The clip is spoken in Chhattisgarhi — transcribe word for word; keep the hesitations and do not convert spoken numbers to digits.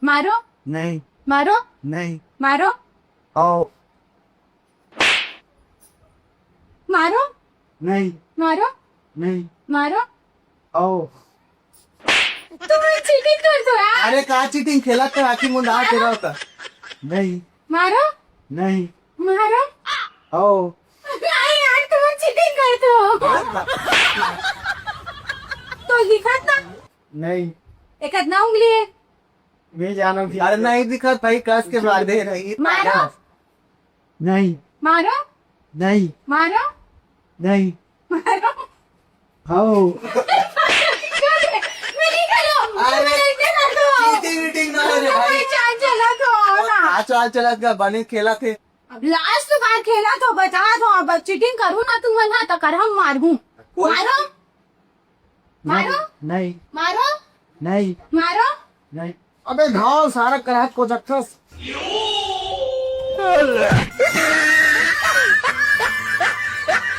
मारो। नहीं। मारो। नहीं। मारो। आओ। मारो। नहीं। मारो। नहीं। मारो। आओ। तुम चीटिंग करथो यार। अरे का चीटिंग, खेलत तो आखिर मुंह डाल के रहता। नहीं। मारो। नहीं। मारो। आओ। नहीं यार, तुम चीटिंग करथो। तो दिखत ना। नहीं। एक आध ना उंगली है। मैं जाना भी। अरे नहीं दिखत भाई, कस के मार दे रही। मारो। नहीं। मारो। नहीं। मारो। नहीं। मारो। आओ। मैं नहीं करूँ। अरे। मैं नहीं कर दो। चीटिंग वीटिंग ना हो रे भाई। मैं चाल चला तो आओ ना। आज चाल चला का बने खेला थे। अब लास्ट बार खेला तो बता दो, अब चीटिंग करूँ ना तुम ना तो कर हम मारू। मारो। मारो। नहीं। मारो। नहीं। मारो। नहीं। अबे घाव सारा करा को जखस।